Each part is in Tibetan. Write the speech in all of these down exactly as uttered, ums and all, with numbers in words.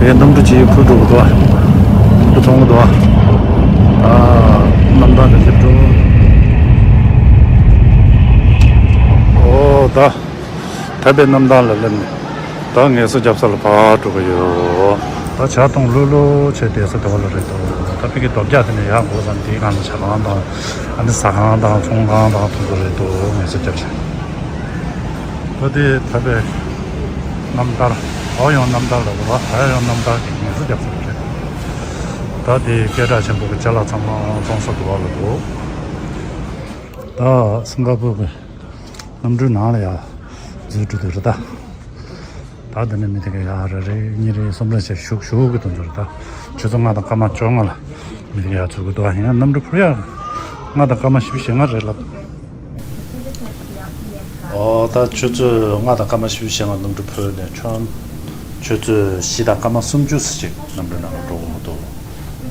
ངའི་གནམ་གྲུ་གཅིག་འཕུར་འགྲོ་གི་འདུག་ག་གནམ་གྲུ་མཐོང་གི་འདུག་ག་ཨ། གནམ་ཐང་ནས་སླེབས་འགྲོ། ཨོ་ད། ད་ལྟའི་གནམ་ཐང་ལ་སླེབས་ནས། ད་ངལ་གསོ་རྒྱབ་ས་ལ་ཕར་འགྲོ་གི་ཡོད། ད་ཇ་འཐུང་ལྷོད་ལྷོད་བྱས་བསྡད་ས་དེ་བ་ལ་རེད་འདུག་ད་ཕ་གི་རྡོ་བཀྱག་དེ་ནས་ཡར་འགོ་བརྩམས། དེའི་སྒང་ལ་ཇ་ཁང་དང་། ཨ་ནི་ཟ་ཁང་དང་ཚོང་ཁང་དང་དེ་ཚོ་རེད་འདུག་ངལ་གསོ་རྒྱབ་ས། ད་དེ་ད་ལྟའི་གནམ་ཐང་། འོ་ཡོང་གནམ་ཐང་ལ་འགྲོ་བ། ད་ཡོང་གནམ་ཐང་གི་ངལ་གསོ་རྒྱབ་ས་རེད། ད་དེ་སྐད་གྲགས་ཆེན་པོ་གི་ཅ་ལག་ཚང་མ་བཙོང་ས་དེ་བ་ལ་འདུག་ད་སིང་ག་པུར་གི་གནམ་གྲུའི་ནང་ལ་ཡར་འཛུལ་འགྲོ་དུས་རེད་ད། ད་འདི་ནས་མི་དེ་ག་ཡར་རེ་རེ་གཉིས་རེ་གསུམ་རེ་བྱས་བཞུགས་བཞུགས་ཀྱི་དོན་དུ་རེད་ད། ཆུ་ཚོད་ལྔ་དང་སྐར་མ་བཅོ་ལྔ་ལ་མི་དེ་ག་ཡར་འཛུལ་གྱི་འདུག་ཡིན་ཡང་གནམ་གྲུ་འཕུར་ཡག་ལྔ་དང་སྐར་མ་བཞི་བཅུ་ཞེ་ལྔ་རེད་ལབ། ཨོ་ད་ཆུ་ཚོད་ལྔ་དང་སྐར་མ་བཞི་བཅུ་ཞེ་ལྔ་གནམ་གྲུ་འཕུར་ནས་ཁྱོན་ཆུ་ཚོད་བཞི་དང་སྐར་མ་སུམ་ཅུ་ཙམ་ཅིག་གནམ་གྲུའི་ནང་ལ་འགྲོ་དགོས་འདུག་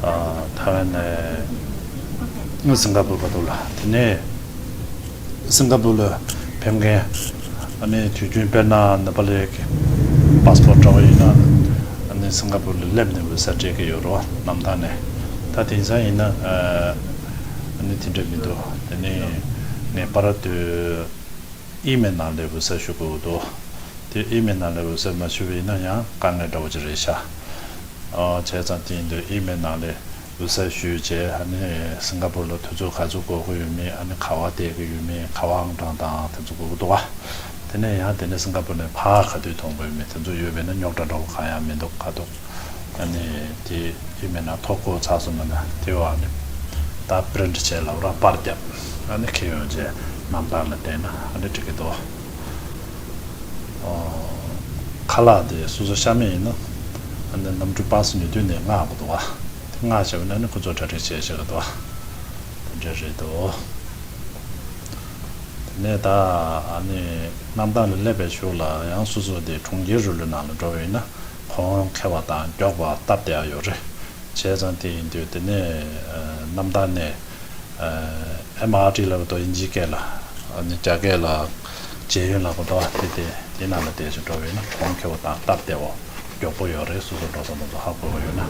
ཨ། ཐའེ་ཝན་ནས་སིང་ག་པུར་བར་དུ་ལ། དེ་ནས་སིང་ག་པུར་ལ་ཕེབས་མཁན་ཨ་ནི་དུས་རྒྱུན་དཔེར་ན་ནེ་པ་ལི་གི་པཱ་སི་པོར་འདྲ་བོ་ཡིན་ན། ཨ་ནི་སིང་ག་པུར་ལ་སླེབས་ནས་བི་ས་སྤྲད་ཀྱི་ཡོད་རེད་བ། གནམ་ཐང་ནས། ད་དེང་སང་ཡིན་ན་ཨ་ནི་དེ་འདྲ་མི་འདུག་དེ་ནས་ངས་པར་དུ་ཨི་མེལ་ནང་ལ་བི་ས་ཞུ་དགོས་འདུག་དེ་ཨི་མེལ་ནང་ལ་བི་ས་མ་ཞུས་པ་ཡིན་ན་ཡང་དཀའ་ངལ་འདྲ་བོ་ཅིག་རེད་ཤག་ཨ། བྱས་ཙང་དེ་ཡིན་དུས་ཨི་མེལ་ནང་ལ་བི་ས་ཞུས་བྱས། ཨ་ནི་སིང་ག་པུར་ལ་དུས་ཚོད་ག་ཚོད་འགོར་གྱི་ཡོད་མེད། ཨ་ནི་ག་པར་བསྡད་ཀྱི་ཡོད་མེད། ག་པར་ཨང་གྲངས་དང་དེ་ཚོ་དགོས་ཀྱི་འདུག་ག་དེ་ནས་ཡང་དེ་ནས་སིང་ག་པུར་ནས་ཕར་ག་དུས་ཐོན་དགོས་ཡོད་མེད། དེ་ཚོ་ཡོད་པས་ན་རྙོག་དྲ་འདྲ་བོ་གང་ཡང་མི་འདུག་ག་འདུག་ཨ་ནི་དེ་ཨི་མེལ་ནང་ཐོ་བཀོད་ཚར་སོང་ན་ན། དེ་བ་ནི་ད་པི་རིན་ཊི་བྱས་ལབ་ར་པར་བརྒྱབ། ཨ་ནི་འཁྱེར་ཡོང་བྱས་གནམ་ཐང་ལ་བསྡད་ན་ཨ་ནི་འགྲིག་གི་འདུག་ཨོ། ཁ་ལག་དེ་སོ་སོ་ཤ་མེད་ཡིན་ན་ཨ་ནི་གནམ་གྲུ་པཱ་སི་ཉོ་དུས་ནས་མངགས་དགོས་འདུག་བ། དེ་མངགས་བྱས་པ་ན་ནི་ཁོ་ཚོ་གྲ་སྒྲིག་བྱས་བཞག་གི་འདུག་བ། དེ་འདྲ་རེད་འདུག་དེ་ནས་ད་ཨ་ནི་གནམ་ཐང་ལ་སླེབས་པའི་གཞུག་ལ་ཡང་སོ་སོ་དེ་གྲོང་ཁྱེར་རི་ལུ་ནང་ལ་འགྲོ་བ་ཡིན་ན་གོང་ཁེ་བ་དང་མགྱོགས་པ་སྟབས་བདེ་བ་ཡོད་རེད། བྱས་ཙང་དེ་ཡིན་དུས་དེ་ནས་ཨ་གནམ་ཐང་ནས་ཨ་ཨེམ་ཨར་ཊི་ལབ་དོ་དབྱིན་ཇིའི་སྐད་ལ། ཨ་ནི་རྒྱ་སྐད་ལ་ཇེ་ཡུན་ལབ་དོ། དེ་དེ་དེ་ནང་ལ་བསྡད་ཅིག་འགྲོ་བས་ན་གོང་ཁེ་བ་དང་སྟབས་བདེ་བ་མགྱོགས་པོ་ཡོད་རེད། སོ་སོ་འགྲོ་ས་དེ་ཚོ་ཧ་གོ་གི་ཡོད་ན།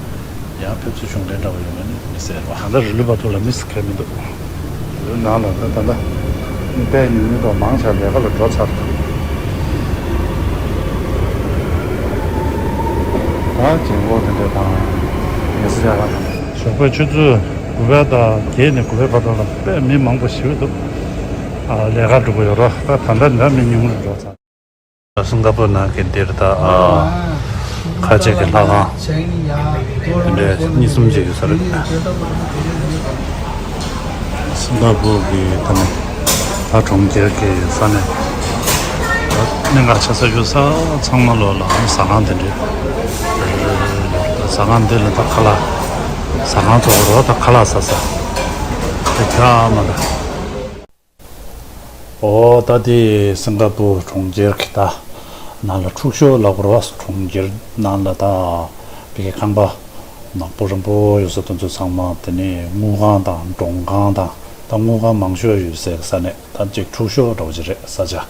ཡང་ཕེབས་བསུ་ཞུ་མཁན་འདྲ་བོ་ཡོད་ན་ནི་མི་ཟེར་བ། ད་ལྟ་རི་ལུ་བར་དུ་ལ་མི་སུ་གང་མི་འདུག་རི་ལུ་ནང་ལ་ད་ད་ལྟ་མི་དཔེ་ཉུང་ཉུང་འདུག་མང་ཆེ་བ་ལས་ཀ་ལ་འགྲོ་ཚར་འདུག་ད་རྒན་གོག་དེ་འདྲ་དང་ངལ་གསོ་རྒྱག་ག་དང་། ཞོགས་པའི་ཆུ་ཚོད་དགུ་པ་དང་བརྒྱད་ནས་དགུ་པའི་བར་དུ་ལ་དཔེ་མི་མང་པོ་ཞིག་འདུག་ཨ། ལས་ཀ་སྒྲུབ་ཀྱི་ཡོད་རེད། ད་ད་ལྟ་འདྲ་མི་ཉུང་རུ་འགྲོ་ཚར། སིང་ག་པུར་ནང་གི་འདིར་ད་ཨ་ཁ་ཆེ་གི་ལྷ་ཁང་དེ་འདྲ་གཉིས་གསུམ་ཅིག་ཡོད་ས་རེད། སིང་ག་པུར་གི་ད་ནི་ད་གྲོང་ཁྱེར་གི་ས་གནས་ད་གནད་འགག་ཆེ་ས་ཡོད་ས་ཚང་མ་ལོ་ལ་ཟ་ཁང་དེ་འདྲ། ཟ་ཁང་འདི་ལ་ད་ཁ་ལག་ཟ་ཁང་ཚོགས་རོགས་ད་ཁ་ལག་ཟ་ས་དེ་ག་མ་ད། ཨོ་ད་དེ་སིང་ག་པུར་གྲོང་ཁྱེར་གྱི་ད་ནང་ལ་འཁྲུག་ཤོར་ལབ་དགོས་རེད་བ། གྲོང་ཁྱེར་ནང་ལ་ད་བི་གའི་ཁང་པ་ནག་པོ་རིང་པོ་ཡོད་ས་དེ་ཚོ་ཚང་མ། དེ་ནས་དངུལ་ཁང་དང་མགྲོན་ཁང་དང་། ད་དངུལ་ཁང་མང་ཤོས་ཡོད་སའི་ས་གནས་ད་ཅིག་འཁྲུག་ཤོར་འདྲ་བོ་ཅིག་རེད་ས་ཆ། ཨ་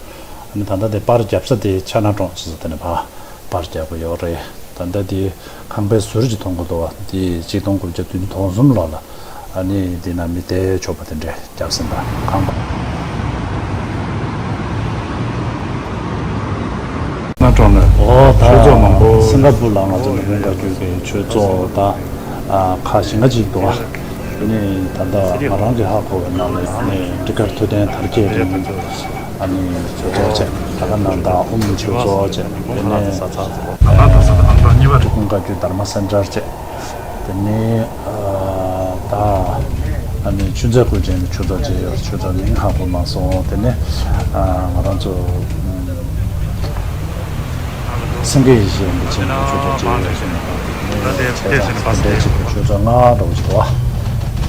ནི་ད་ལྟ་དེ་པར་རྒྱབ་ས་དེ་ཆ་ན་གྲོང་ཅེས་ས་དེ་ནས་ཕར་པར་རྒྱག་གི་ཡོད་རེད། ད་ལྟ་དེ་ཁང་པའི་ཟུར་གྱི་མཐོང་གི་འདུག་བ། དེ་ཆིག་སྟོང་དགུ་བརྒྱ་བདུན་ཅུ་དོན་གསུམ་ལོ་ལ་ཨ་ནི་དེ་ན་མི་དེ་ཆོག་པ་དེ་འདྲས་རྒྱབ་ཟིན་པ་ཁང་པ། ན་གྲོང་ནས་ཨོ་ད་ཆོས་ཚོགས་མང་པོ། སིང་ག་པུར་ལ་ང་ཚོ་ནི་མི་འགའ་རྒྱུད་པའི་ཆོས་ཚོགས་ད་ཁ་ཞེ་ལྔ་ཅིག་འདུག་བ། དེ་ནི་ད་ལྟ་ང་རང་གི་ཧ་གོ་བའི་ནང་ནས་ཨ་ནི་འབྲི་དཀར་ཐུབ་བསྟན་དར་རྒྱས་རིང་ཨ་ནི་ཆོས་ཚོགས་བྱས། ད་ག་ནང་ད་ཨོཾ་ཆོས་ཚོགས་བྱས། དེ་ནས་ཀུན་དགའ་རྒྱུད་དྷརྨ་སེན་ཊར་བྱས། དེ་ནས་ད་ཨ་ནི་ཆུ་འཛིན་ཀུན་མཁྱེན་གྱི་ཆོས་ཚོགས་བྱས་ཡོད། ཆོས་ཚོགས་མིང་ཧ་གོ་མ་སོང་། དེ་ནས་ང་རང་ཚོ་སེང་གེ་ཡེ་ཤེས་རིན་པོ་ཆེ་གི་ཆོས་ཚོགས་བྱས་ཡོད། དེ་ནས་བྱས་ཙང་དེ་འདྲའི་ཆོས་ཚོགས་ལྔ་འདྲ་བོ་ཞིག་འདུག་བ།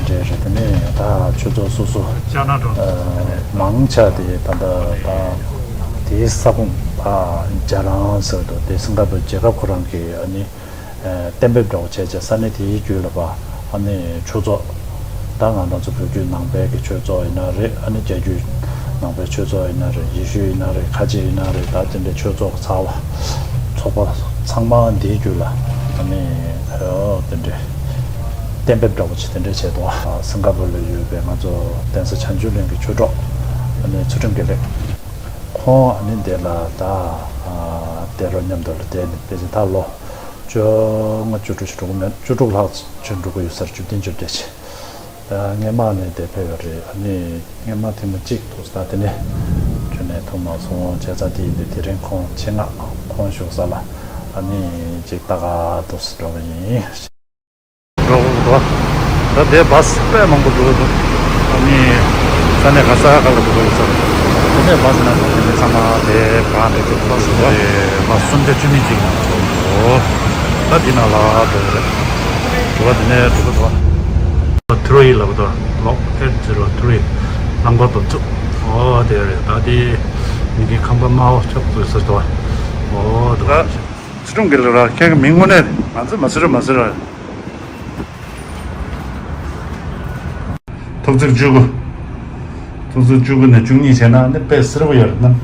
དེ་འདྲའི་རེད། དེ་ནས་ད་ཆོས་ཚོགས་སོ་སོ་མང་ཆེ་དེ་ད་ལྟ་ད་དེའི་ས་ཁོངས་ཨ་རྒྱ་རང་ཟེར་དུས་དེ་སིང་ག་པུར་རྒྱལ་ཁབ་ཁོ་རང་གི་ཨ་ནི་གཏན་འབེབས་འདྲ་བོ་བྱས་བྱས་ས་གནས་དེའི་བརྒྱུད་ལ་ཕར་ཨ་ནི་ཆོས་ཚོགས་ད་ང་རང་ཚོ་བོད་བརྒྱུད་ནང་པའི་གི་ཆོས་ཚོགས་ཡིན་ན་རེད། ཨ་ནི་རྒྱ་བརྒྱུད་ནང་པའི་ཆོས་ཚོགས་ཡིན་ན་རེད། ཡེ་ཤུ་ཡིན་ན་རེད། ཁ་ཆེ་ཡིན་ན་རེད། ད་དེ་འདྲའི་ཆོས་ཚོགས་ཚང་བ་ཚོགས་པ་ཚང་མ་འདིའི་བརྒྱུད་ལ་ ཨ་ནི་ཨོ་དེ་འདྲའི་གཏན་འབེབས་འདྲ་བོ་ཅིག་དེ་འདྲ་བྱས་འདུག་ཨ། སིང་ག་པུར་ལ་ཡོད་པའི་ང་ཚོ་གདན་ས་བྱང་ཆུབ་གླིང་གི་ཆོས་གྲོགས་ཨ་ནི་ཚུལ་ཁྲིམས་དགེ་ལེགས། ཁོང་ཨ་ནི་འདི་ལ་ད་ཨ་བསྡད་རོགས་མཉམ་དུ་ལ་བསྡད་ནས་ཕལ་ཆེར་ད་ལོ་བཅོ་ལྔ་བཅུ་དྲུག་ཞིག་འགྲོ་གི་མེད། བཅུ་དྲུག་ལྷག་ཅིག་འགྲོ་གི་ཡོད་ས་རེད། བཅུ་བདུན་བཅོ་བརྒྱད་ཅིག་ད་སྔས་མ་ནས་དེ་ཕེབས་ཡོད་རེད། ཨ་ནི་སྔས་མ་ཐེངས་མ་གཅིག་ཐུག་ས། ད་དེ་ནས་ཁྱོན་ནས་ཐུག་མ་སོང་བྱས་ཙང་། དེ་ཡིན་དུས་དེ་རིང་ཁོང་ཆེད་མངགས་ཁོང་བཞུགས་ས་ལ་ཨ་ནི་ཅིག་ལྟ་ག་འདུག་སེ་འགྲོ་གི་ཡིན། འགྲོ་གི་འདུག་ད་དེ་བཱ་སི་དཔེ་མང་པོ་འགྲོ་གི་འདུག་ཨ་ནི་ས་གནས་ག་ས་ག་ལ་འགྲོ་གི་ཡོད་ས་རེད། དེ་ནས་བཱ་སི་ནང་དེ་ནས་ཚང་མ་དེ་གང་དེ་ཚོ་འགྲོ་གི་འདུག་ལ་སུམ་བརྒྱ་བཅུ་གཉིས་ཅིག་ཡིན་ན་འགྲོ་གི་འདུག་ད་དེ་ནང་ལ་འགྲོ་གི་རེད། འགྲོ་བ་དེ་ནས་འགྲོ་གི་འདུག་ཐི་རོ་ཡི་ལབ་དོ། ལོག་ཨེ་ཛི་རོ་ཐི་རོ་ཡི་ལམ་ཁ་དོ་ཚུགས། ཨོ་དེ་རེད། ད་དེ་མི་གི་ཁང་པ་དམའ་བ་ཆོག་ཚུགས་ཟེར་དོ། ཨོ་དུ་ད་ཚུལ་ཁྲིམས་དགེ་ལེགས་ར་ཁྱེད་ཀྱི་མིང་དངོས་གནས་ང་ཚོ་མ་ཟེར་ར་མ་ཟེར་ར། ཐོག་བརྩེགས་བཅུ་དགུ། ཐོག་བརྩེགས་བཅུ་དགུ་ནས་བཅུ་གཉིས་བྱས་ན་ནི་དཔེ་སེར་པོ་ཡོད་རེད་ན།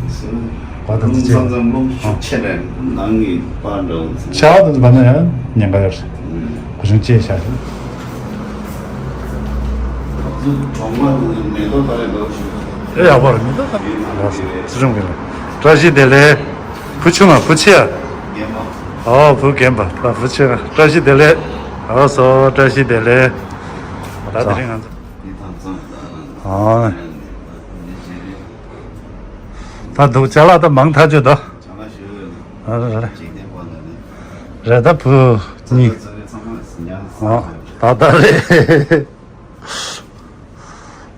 བ་དང་རླུང་ཚ་ཚ་རླུང་ཤུགས་ཆེ་ནས་ནང་གི་པར་འདྲ་བོ་ཚ། ཆ་དང་བ་ན་ཡང་ཉེན་ཁ་ཡོད་རེད། ཨུམ། གོ་ཆུང་ཅེས་བྱ་རེད། གྲོང་པ་དང་མེ་ཏོག་ལྟ་རེ་ལོ་ཞུ། ཨེ་ཡག་པོ་རེད། མེ་ཏོག་ལྟ་རེ་ལོ་ཞུ། ཚུལ་ཁྲིམས་དགེ་ལེགས། བཀྲ་ཤིས་བདེ་ལེགས། བུ་ཆུང་བ་བུ་ཆེ་ཡ། རྒན་པ། ཨོ་བུ་རྒན་པ་ད་བུ་ཆེ་བ་བཀྲ་ཤིས་བདེ་ལེགས། ཨོ་སོ་བཀྲ་ཤིས་བདེ་ལེགས། ད་དེ་རིང་ང་ཚོ། འདི་དང་ཙམ་ད་ཨ། ནས་ཞེ་རེད། ད་འདུག་ཅ་ལག་ད་མང་ཐག་ཆོད་དོ། ཅ་ལག་ཞུ་ཡོད་ལ། ཨ་རེད་རེད། འཇིག་རྟེན་པ་ལ་ནི། རེད་ད་བུ་གཉིས། ཚ་ཚ་ཚ་ཚང་མ་ཉར་ཨ། ས་ད་ད་རེད།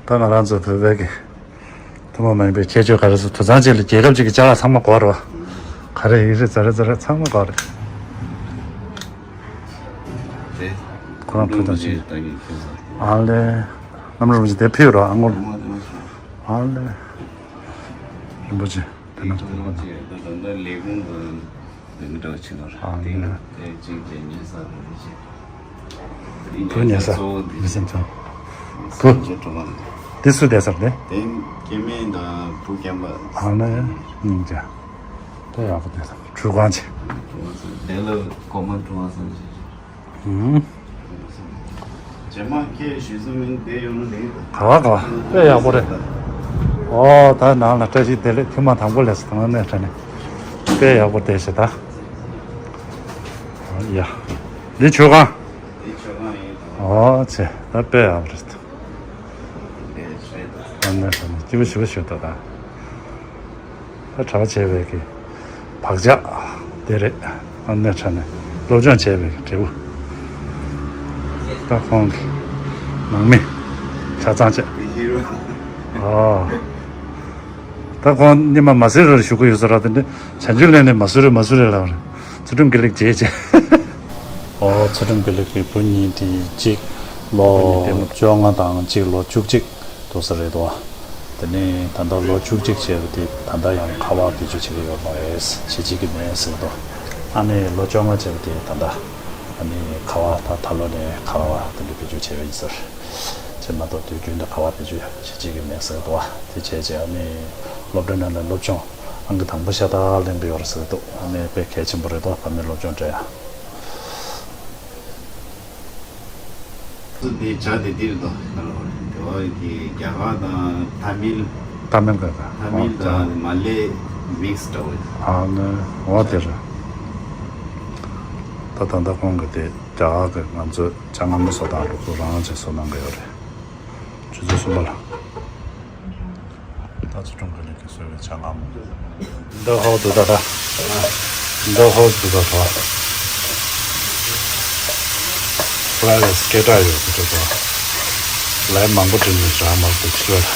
ད་ང་རང་ཚོ་བོད་པའི་གི་ཐུན་མོང་མ་ཡིན་པའི་ཁྱད་ཆོས་ག་རེ་ཟེར། དུད་ཚང་གཅིག་ལ་རྒྱལ་ཁབ་གཅིག་གི་ཅ་ལག་ཚང་མ་དགོས་རེད་བ། ག་རེ་ཡིག་རེད་ཛ་རེད་ཛ་རེད་ཚང་མ་དགོས་རེད། རེད། ཁོ་རང་བུ་དང་གཅིག་ཨ་ལེ། གནམ་རུ་རུ་ཅིག་དེ་ཕིའུ་རོ་ཨ་ངོ་། ཨ་ལེ། རིན་པོ་ཆེ་དེ་ན། ལས་ཁུངས་དང་འདི་འདྲ་བྱེད་དགོས་རེད། དེ་ན་དེ་གཅིག་དེ་ཉལ་ས་རེད་ཅེས། བུ་ཉལ་ས་མི་སེམས་ཚང་བུ། དེ་སུ་བསྡད་ས་རེད། དེ་སྐྱེ་དམན་དང་བུ་རྒན་པ། ཨ་ན་སྙིང་རྗེ། དེ་ཡག་པོ་བསྡད་ས་ཁྲུས་ཁང་ཆེ། དེ་ལ་གོ་མ་ཁྲུས་ཁང་སང་ཆེ། ཧུམ། རྗེས་མ་ཁྱེད་ཞུས་སུ་མིན་དེ་ཡོང་ལེ། ག་བ་ག་བ་དཔེ་ཡག་པོ་རེད། ཨོ་ད་ནང་ལ་བཀྲ་ཤིས་བདེ་ལེགས་ཐེངས་མ་དང་པོ་ལས་སོ་དང་ནས་ཁྲ་ནས་དཔེ་ཡག་པོ་བསྡད་ཤག་ད། ཡ། འདི་མཆོད་ཁང་། འདི་མཆོད་ཁང་ཡིན། ཨོ་ཚེ་ད་དཔེ་ཡག་པོ་རེད། འདི་མཆོད་ཁང་ནས་ཁྲ་ནས་སྐྱིད་པོ་ཞེ་པོ་ཞིག་འདུག་ད། ད་གྲྭ་པ་བྱས་པའི་གི་བག་ཆགས་དེ་རེད། ཨ་ནེ་ཁྲ་ནས་སློབ་སྦྱོང་བྱས་པའི་གི་འབྲས་བུ། ད་ཁོང་གི་ནང་མི་ཆ་ཚང་བྱས། ཨོ། ད་ཁོང་ཉི་མ་མ་སེར་རོར་བཞུགས་ཀྱི་ཡོད་ས་ར། དེ་འདྲ་བྱང་ཆུབ་གླིང་ནས་མ་སུ་རི་མ་སུ་རི་ལ་བར་ཚུལ་ཁྲིམས་དགེ་ལེགས་བྱས་བྱས། ཨོ་ཚུལ་ཁྲིམས་དགེ་ལེགས་ཀྱི་བུ་གཉིས་དེ་གཅིག་ལོ་བཅོ་ལྔ་དང་གཅིག་ལོ་བཅུ་གཅིག་འདུག་ས་རེད་དོ། དེ་ནས་ད་ལྟ་ལོ་བཅུ་གཅིག་བྱས་པ་དེ་ད་ལྟ་ཡང་ཁ་པར་བེད་སྤྱོད་བྱེད་ཀྱི་ཡོད་མ་རེད། བྱེད་བྱེད་ཀྱི་མེད་ཟེར་གི་འདུག་ཨ་ནི་ལོ་བཅོ་ལྔ་བྱས་པ་དེ་ད་ལྟ་ཨ་ནི་ཁ་པར་ད་ད་ལོ་ནས་ཁ་པར་དེ་འདྲ་བེད་སྤྱོད་བྱས་པ་ཡིན་ཟེར། བྱས་མ་གཏོགས་དུས་རྒྱུན་དུ་ཁ་པར་བེད་སྤྱོད་བྱེད་བྱེད་ཀྱི་མེད་ཟེར་གི་འདུག་དེ་བྱས་རྗེས་ཨ་ནི་སློབ་གྲྭ་ནང་ལ་སློབ་སྦྱོང་ཨང་ཀི་དང་པོ་ཤ་སྟག་ལེན་གི་ཡོད་རེད་ཟེར་གི་འདུག་ཨ་ནི་དཔེ་གལ་ཆེན་པོ་རེད་དོ། བར་མའི་སློབ་སྦྱོང་སྤྲད་ཡ། དེ་བྱ་དེ་དེར་དོ། དེ་བ་གི་རྒྱ་གར་དང་ཐ་མིལ། ཐ་མིལ་ག་ག་ཐ་མིལ་དང་མ་ལེ་མིག་སི་འདྲ་བོ། ཨ་ནི་འོ་དེ་རེད། ད་ད་ལྟ་ཁོང་གི་དེ་རྒྱ་གར་གི་ང་ཚོའི་ཇ་མངར་མོ་བཟོ་སྟངས་ལུགས་སྲོལ་རང་རང་ཅིག་བཟོ་གནང་གི་ཡོད་རེད། ཆུ་ཚོད་གསུམ་པ་ལ། ད་ཚོ་ཀྲུང་གི་ལས་ཀྱི་གསོལ་བའི་ཇ་མངར་མོ། འདི་ཧོ་འདུག་ད་ད། འདི་ཧོ་འདུག་ད་ད། ཕ་ར་ལ་སྐད་གྲགས་ཡོད་ཀྱི་འདུག་ད། ལན་མང་པོ་བྲིས་ནས་ཇ་མངར་མོ་འདུག་ཤོད།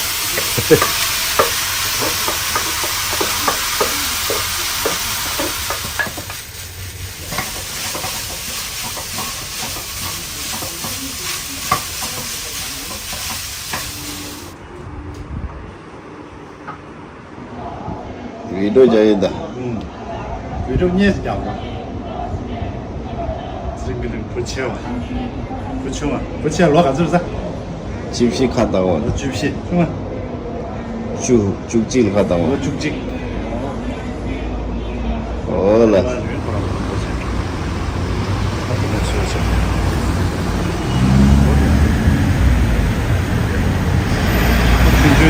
བི་ཌིའོ་རྒྱག་ཡིན་ད། ཨུམ། བི་ཌིའོ་བརྙན་ཞིག་རྒྱག་དང་། ཚིག་མི་ལིང་བུ་ཆེ་བ། བུ་ཆུང་བ། བུ་ཆེ་ལོ་ག་ཚོད་རེད་ས། བཅུ་བཞི་ཁ་བཏང་བ། ལོ་བཅུ་བཞི་ཆུང་བ། བཅུ་བཅུ་གཅིག་ལ་ཁ་བཏང་བ། ལོ་བཅུ་གཅིག་ཨོ་ལ། ལ་ཡུན་ཁོ་རང་ཁོ་རང་ཁོ་ཆེ། ཆུང་ཆུང་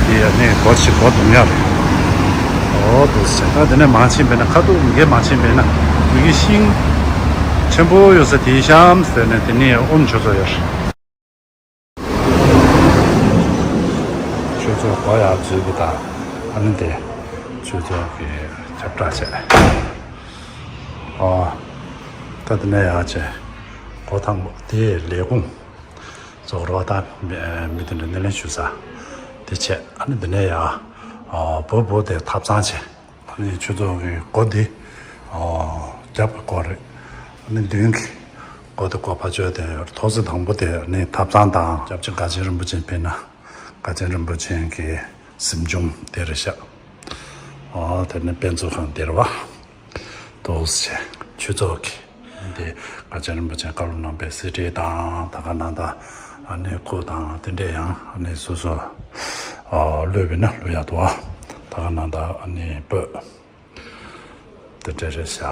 དེ་ཡང་ནས་སྒོ་ཕྱེ་སྒོ་རྡུང་ཡག་རེད། འོ་འདུག་སེ་བྱས། ད་དེ་ནས་མར་ཕྱིན་པས་ན། ཁ་ཐུག་མི་འགའ་མར་ཕྱིན་པས་ན་མི་གི་ཤིང་ཆེན་པོ་ཡོད་ས་དེའི་གཤམ་ཟེར་ནས་དེ་ནས་ཨོམ་ཆུ་ཚོད་ཡོད་རེད། ཆུ་ཚོད་སྒོ་ཡར་འཛུལ་གི། ད་ཨ་ནི་དེ་ཆུ་ཚོད་ཀྱི་ཁྱབ་བསྒྲགས་བྱས། ཨོ། ད་དེ་ནས་ཡར་བྱས། སྒོ་དང་པོ་དེ་ལས་ཁུངས་རྫོགས་རོགས། ད་མི་མི་དེ་འདྲ་སྣེ་ལེན་ཞུ་ས་དེ་བྱས། ཨ་ནི་དེ་ནས་ཡར་ཨོ་བུ་བུ་དེ་ཐབ་ཚང་བྱས། ཨ་ནི་ཆུ་ཚོད་ཀྱི་སྒོ་འདི་ཨོ་རྒྱབ་ཀྱི་སྒོ་རེད། ཨ་ནི་མདུན་གྱི་སྒོ་དེ་སྒོ་ཕ་ཆོས་དེ་ཐོག་བརྩེགས་དང་པོ་དེ། ཨ་ནི་ཐབ་ཚང་དང་སྐྱབས་རྗེ་དགའ་ཆེན་རིན་པོ་ཆེ་ཕེབས་ན་དགའ་ཆེན་རིན་པོ་ཆེ་གི་གཟིམ་ཆུང་དེ་རེད་ཤག་ཨོ་དེ་ནི་དཔེ་མཛོད་ཁང་དེ་རེད་བ། འདུག་སེ་བྱས། ཆུ་ཚོད་ཀྱི་འདི་དགའ་ཆེན་རིན་པོ་ཆེ་བཀའ་སློབ་གནང་པའི་གསེར་ཁྲི་དང་། ད་ག་ནང་ད་ཨ་ནི་སྐུ་དང་དེ་འདྲས་ཡང་ཨ་ནི་སོ་སོ་ཨ་གློད་པས་ན་གློད་ཡག་འདུག་ཨ། ད་ག་ནང་ད་ཨ་ནི་སྤོས་དེ་འདྲས་རེད་ཤག་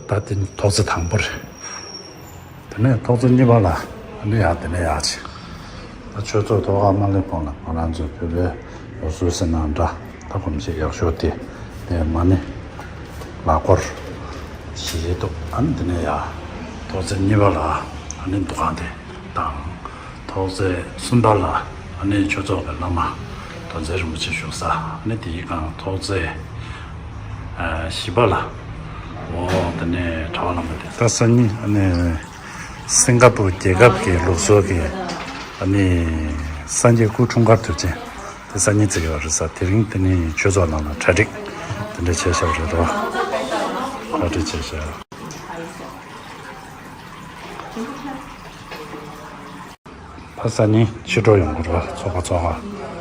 ད་དེ་ནི་ཐོག་བརྩེགས་དང་པོ་རེད། དེ་ནས་ཐོག་བརྩེགས་གཉིས་པ་ལ་ཨ་ནི་ཡར་དེ་ནས་ཡར་ཕྱིན། ད་ཆོས་ཚོགས་ཐོག་ཁ་མ་སླེབས་གོང་ལ་ང་རང་ཚོའི་བོད་པའི་ལུགས་སྲོལ་ཟེར་ན་འདྲ། ད་གོམས་གཤིས་ཡག་ཤོས་དེ་དེ་མ་ཎི་ལག་འཁོར་བཞི་འདུག་ཨ་ནི་དེ་ནས་ཡར་ཐོག་བརྩེགས་གཉིས་པ་ལ་ཨ་ནི་འདུ་ཁང་དེ་དང་། ཐོག་བརྩེགས་གསུམ་པ་ལ་ཨ་ནི་ཆོས་ཚོགས་ཀྱི་བླ་མ་རྡོ་རྗེ་རིན་པོ་ཆེ་བཞུགས་ས། ཨ་ནི་དེའི་སྒང་ཐོག་བརྩེགས་ཨ་བཞི་པ་ལ་འོ་དེ་ནས་གྲྭ་པ་བླ་མ་དེ། ད་སང་ཉིན་ཨ་ནི་སིང་ག་པུར་རྒྱལ་ཁབ་ཀྱི་ལུགས་སྲོལ་གྱི་ཨ་ནི་སངས་རྒྱས་སྐུ་འཁྲུངས་སྐར་དུས་ཆེན་དེ་སང་ཉིན་བརྩི་གི་ཡོད་རེད་ས། དེ་རིང་དེ་ནི་ཆོས་ཚོགས་ནང་ལ་གྲ་སྒྲིག་དེ་འདྲ་བྱས་བཞག་པ་རེད་དོ། གྲ་སྒྲིག་བྱས་བཞག་ད་སང་ཉིན་ཕྱི་དྲོ་ཡོང་གི་རེད། ཚོགས་པ་ཚོགས་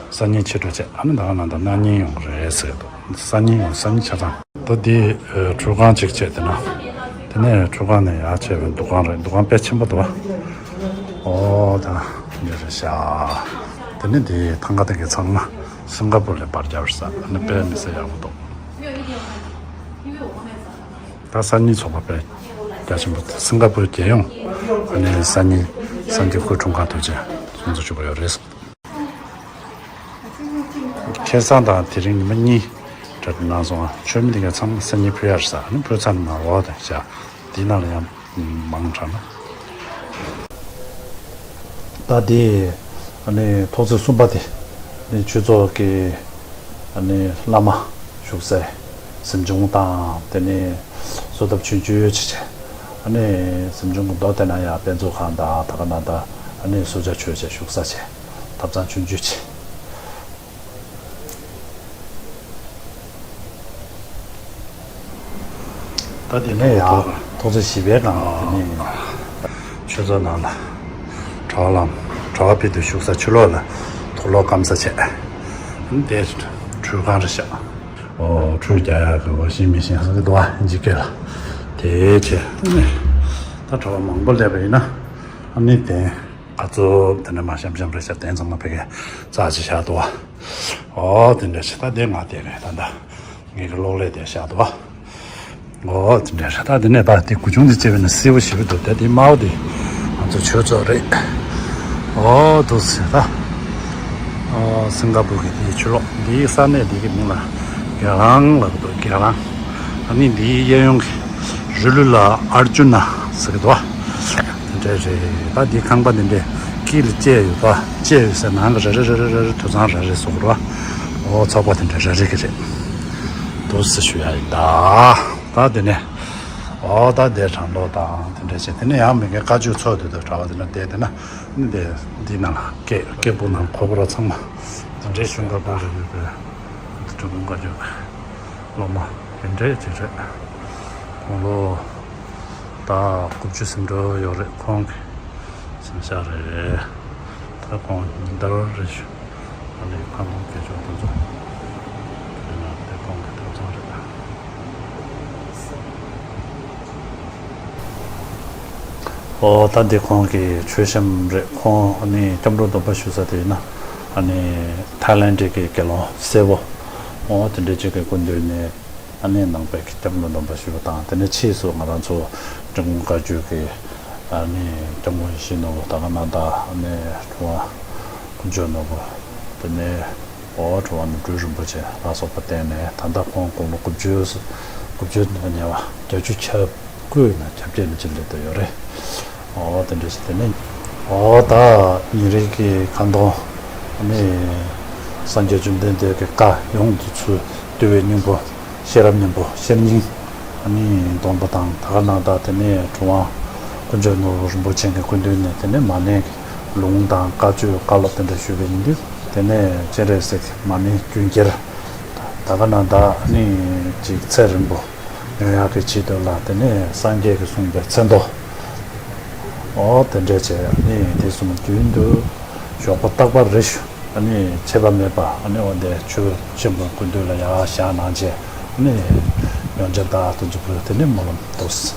པ་སང་ཉིན་ཕྱི་དྲོ་བྱས། ཨ་ནི་ད་ག་ནང་ད་གནངས་ཉིན་ཡོང་གི་རེད་ཟེར་གི་འདུག་སང་ཉིན་ཡོང་། སང་ཉིན་ཆ་ཚང་། ད་འདི་ཨ་ཁྲུས་ཁང་གཅིག་བྱས། དེ་ན་དེ་ནས་ཁྲུས་ཁང་ནས་ཡར་བྱས་པའི་འདུ་ཁང་རེད། འདུ་ཁང་དཔེ་ཆེན་པོ་འདུག་བ། ཨོ་ད་འདི་རེད་ཤག་དེ་ནས་འདི་ཐང་ག་དེ་གའི་ཚང་མ་སིང་ག་པུར་ལ་པར་རྒྱབ་རེད་ས། ཨ་ནི་དཔེ་མི་སྲིད་ཡག་པོ་འདུག་ད་སང་ཉིན་ཚོགས་པ་དཔེ་རྒྱ་ཆེན་པོ་འདུག་སིང་ག་པུར་རྒྱལ་ཡོངས་ཨ་ནི་སང་ཉིན་སངས་རྒྱས་སྐུ་འཁྲུངས་སྐར་དུས་ཆེན་སྲུང་བརྩི་ཞུ་གི་ཡོད་རེད། ཁ་སང་དང་དེ་རིང་ཉི་མ་གཉིས་གྲ་སྒྲིག་གནང་སོང་ང་། མཆོད་མེ་དེ་ག་ཚང་མ་སང་ཉིན་ཕུལ་ཡག་རེད་ས། ཨ་ནི་ཕུལ་ཚར་ནས་མར་འོག་དང་བཞག་འདི་ནང་ལ་ཡང་མང་དྲགས་ན། ད་དེ་ཨ་ནི་ཐོག་བརྩེགས་གསུམ་པ་དེ་ནི་ཆོས་ཚོགས་ཀྱི་ཨ་ནི་བླ་མ་བཞུགས་སའི་གཟིམ་ཆུང་དང་། དེ་ནས་གསོལ་ཐབ་ཆུང་ཆུང་ཅིག་བྱས། ཨ་ནི་གཟིམ་ཆུང་གི་མདོ་དེ་ན་ཡང་དཔེ་མཛོད་ཁང་དང་། ད་ག་ན་ད་ཨ་ནི་གསོལ་ཇ་མཆོད་བྱས་བཞུགས་ས་བྱས། ཐབ་ཚང་ཆུང་ཆུང་བྱས། ད་དེ་ནས་ཡང་ཐོག་བརྩེགས་བཞི་པའི་ནང་དེ་ནས་ཆོས་ཚོགས་ནང་ལ་གྲྭ་པ་ལམ་གྲྭ་པ་ཕེབས་དུས་བཞུགས་ས་ཕྱི་ལོགས་ལ་དུག་ལོག་སྐམ་ས་བྱས། དེ་ཁྲུས་ཁང་རེད་ཤག་ཨོ་ཁྲུས་རྒྱག་ཡག་གི་ལོ་ཤེས་མི་ཤེས་ཟེར་གི་འདུག་བ། ཨིན་ཇི་སྐད་ལ་དེ་བྱས། ད་གྲྭ་པ་མང་པོ་སླེབས་པ་ཡིན་ན་ཨ་ནི་དེ། ཁ་ཚུབ་དེ་འདྲ་མ་ཤམ་ཤམ་རེད་ཤག་དེ་ཚང་མ་ཕ་གིར་རྩ་ཆེ་བཞག་འདུག་བ། ཨོ་དེ་འདྲ་ཞིག་ད་དེ་ང་དེ་རེད། ད་ད་ངེད་ཀྱི་གློག་ཀླད་དེ་བཞག་འདུག་བ། ཨོ་དེ་འདྲ་རེད། ད་དེ་ནས་ད་དེ་གུ་ཆུང་དེ་བྱས་པས་ན་སེར་པོ་ཞེ་པོ་འདུག་ད་དེ་དམར་པོ་དེ་ང་ཚོ་ཆོས་ཚོགས་རེད། ཨོ་འདུག་ཟེར་ད། ཨོ་སིང་ག་པུར་གྱི་དེའི་ཆུ་གློག་འདིའི་ས་གནས་འདི་གི་མིང་ལ་གྱེན་ལངས་ལབ་འདུག་གྱེན་ལངས། ཨ་ནི་འདིའི་གཡས་གཡོན་གྱི་རི་ལུ་ལ་ཨར་ཇུ་ན་ཟེར་གི་འདུག་བ། དེ་འདྲ་རེད། ད་འདི་ཁང་པ་འདི་འདྲས་དཀྱིལ་ལ་བཅད་ཡོད་པ། བཅད་ཡོད་ཟེར་ནང་གི་རེ་རེ་རེ་རེ་རེ་རེ་དུད་ཚང་རེ་རེ་བཟོ་དགོས་རེད་བ། ཨོ་ཚོགས་པ་དེ་འདྲ་རེ་རེ་གི་རེད། འདུག་ཟེར་ཞུ་ཡ་ཡིན་ད། ད་དེ་ནས་ཨོ་ད་དེ་གྲང་ལོ་དང་དེ་འདྲ་བྱས། དེ་ནས་ཡང་མི་འགའ་བཀའ་ཆོས་ཚོགས་དུས་དུ་གྲྭ་པ་དེ་འདྲ་བསྡད་དེ་ན་འདི་འདི་ནང་ལ་སྐད་སྐད་སྦུག་ནང་གོ་བོ་ར་ཚང་མ་དེ་འདྲའི་ཤུང་ཀ་པོ་རེ་ཡོད་པའི་དེ་འདྲ་དགོན་བཀའ་ཆོས། སློབ་མ་དེ་འདྲས་ཅིག་རེད། དགུང་ལོ་ད་དགུ་བཅུ་ཟིན་འགྲོ་ཡོད་རེད། ཁོང་གི་སེམས་ཤག་རེད། ད་ཁོང་ཉིན་ལྟར་རེ་ཞུ་ཨ་ནི་ཁ་ལོང་སྐད་ཅོར་དུ་འཛོམས། དེ་ན་དེ་ཁོང་གི་ཐབ་ཚང་རེད། ཨོ་ད་འདི་ཁོང་གི་མཆོད་བཤམས་རེད། ཁོང་ཨ་ནི་སྐྱབས་འགྲོ་སྡོམ་པ་ཞུ་ས་དེ་ཡིན་ན་ཨ་ནི་ཐའི་ལེན་ཌི་གི་དགེ་སློང་སེར་པོ་ཨོ་དེ་འདྲས་ཅིག་གི་སྐུ་མདུན་ནས། ཨ་ནི་ནང་པའི་སྐྱབས་མགོན་སྟོན་པ་ཞུས་པ་དང་། དེ་ནས་ཕྱིས་སུ་ང་རང་ཚོ་འབྲི་གུང་བཀའ་བརྒྱུད་ཀྱི་ཨ་ནི་སྐྱབས་མགོན་ཡིད་བཞིན་ནོར་བུ། ད་ག་ནང་བདག་ཨ་ནི་གྲུབ་དབང་དཀོན་མཆོག་ནོར་བུ། དེ་ནས་ཨོ་གྲུབ་དབང་རྣམ་གྲོལ་རིན་པོ་ཆེ་ལ་སོགས་པ་བསྟེན་ནས། ད་ལྟ་ཁོང་དགུང་ལོ་དགུ་བཅུ། དགུ་བཅུ་ཉེ་བ། བརྒྱད་ཅུ་གྱ་དགུ་ཡིན་ན་གྱ་བརྒྱད་ལ་ཅིག་སླེབས་བསྡད་ཡོད་རེད། ཨོ་དེ་འདྲ་ཞིག། དེ་ནས་ཨོ་ད་ཉིན་རེ་གི་ཁ་འདོན་ཨ་ནི་སངས་རྒྱས་བཅོམ་ལྡན་འདས་ཀྱི་བཀའ་ཡོངས་སུ་ཚུལ། འདུལ་བའི་སྙིང་པོ། ཤེས་རབ་སྙིང་པོ། ཤེར་སྙིང་ཨ་ནི་འདོན་པ་དང་། ད་ག་ནང་བདག་དེ་ནས་གྲུབ་དབང་དཀོན་མཆོག་ནོར་བུ་རིན་པོ་ཆེ་གི་སྐུ་མདུན་ནས་དེ་ནས་མ་ཎི་ལུང་དང་བཀའ་ཆོས་བཀའ་སློབ་དེ་འདྲ་ཞུས་པ་ཡིན་དུས། དེ་ནས་སྤྱན་རས་གཟིགས་མ་ཎི་རྒྱུན་ཁྱེར། ད་ག་ནང་བདག་ཨ་ནི་ཅིག་ཚེ་རིང་པོ་ཡོང་ཡག་གི་ཆེད་དུ་ལ། དེ་ནས་སངས་རྒྱས་ཀྱིས་གསུངས་པའི་མཚན་ཐོ། ཨོ་དེ་འདྲས་བྱས་ཨ་ནི་དེ་གསུམ་རྒྱུན་དུ་ཞོགས་པ་རྟག་པར་རེ་ཞིག་ཨ་ནི་ཆད་པ་མེད་པར་ཨ་ནི་འོ་དེ་ཆོས་ཆེན་པོའི་སྐུ་མདུན་ལ་ཡར་བཞེངས་གནང་བྱས། ཨ་ནི་ཡོན་ཆབ་དང་དུ་འཇུག་པ་དེ་ནི་སྨོན་ལམ་འདུག་སེ།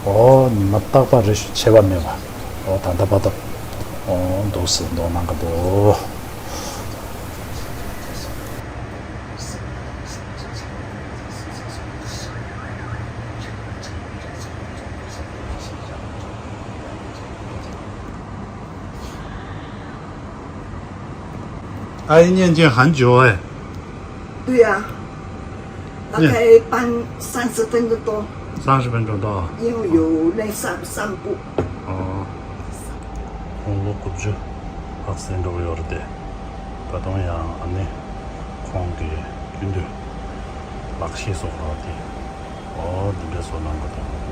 ཨོ་ཉི་མ་རྟག་པར་རེ་ཞིག་ཆད་པ་མེད་པར་ཨོ་ད་ལྟ་བར་དུ་ཨོ་འདུག་སེ་འདོན་གནང་གི་འདུག།阿姨念经很久哎。对呀，大概半三十分钟多，三十分钟到。因为有那散散步。哦。དགུང་ལོ་དགུ་བཅུ་ལྷག་ཙམ་འགྲོ་གི་ཡོད་རེད་དེ། ད་དུང་ཡང་ཨ་ནི་ཁོང་གིས་རྒྱུན་དུ་ལག་ཤེས་སོགས་ལ་དེ། ཨོ་འདི་འདྲ་བཟོ་གནང་གི་འདུག། དེ་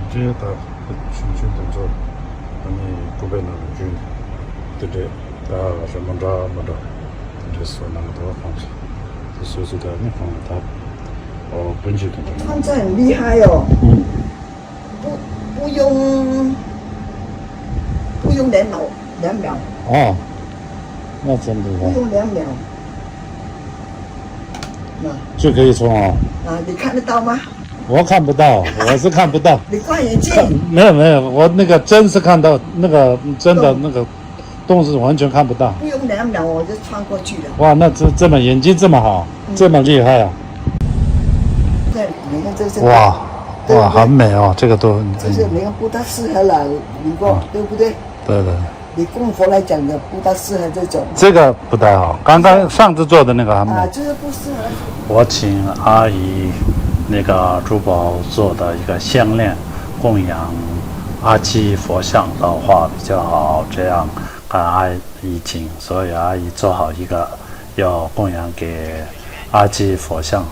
འདྲའི་ད་ཆུང་ཆུང་དེ་ཚོ་ཨ་ནི་ཀུ་པའི་ནང་ལ་རྒྱུན་དེ་འདྲའི་ད་རི་མོ་འདྲ་མི་འདྲ་དེ་འདྲ་བཟོ་གནང་གི་འདུག། ཁོང་གིས་དེ་བཟོས་ཚུལ་ད་ནི་ཁོང་གིས་ད་ཨོ་སྤུན་མཆེད་དེ་འདྲ། 他们这很厉害哦。嗯。 不不用不用两秒两秒，哦，那真厉害。不用两秒。那就可以冲啊。啊，你看得到吗？我看不到，我是看不到。你挂眼镜。没有没有，我那个真是看到那个真的那个洞是完全看不到。不用两秒我就穿过去了。哇，那这这么眼睛这么好，这么厉害啊！对，你看这是哇哇，很美哦，这个都这些你看不大适合了，你说对不对？对对。你供佛来讲的不大适合这种。这个不太好，刚刚上次做的那个还没。啊，就是不适合。我请阿姨那个珠宝做的一个项链供养阿基佛像的话比较好，这样跟阿姨请，所以阿姨做好一个要供养给阿基佛像。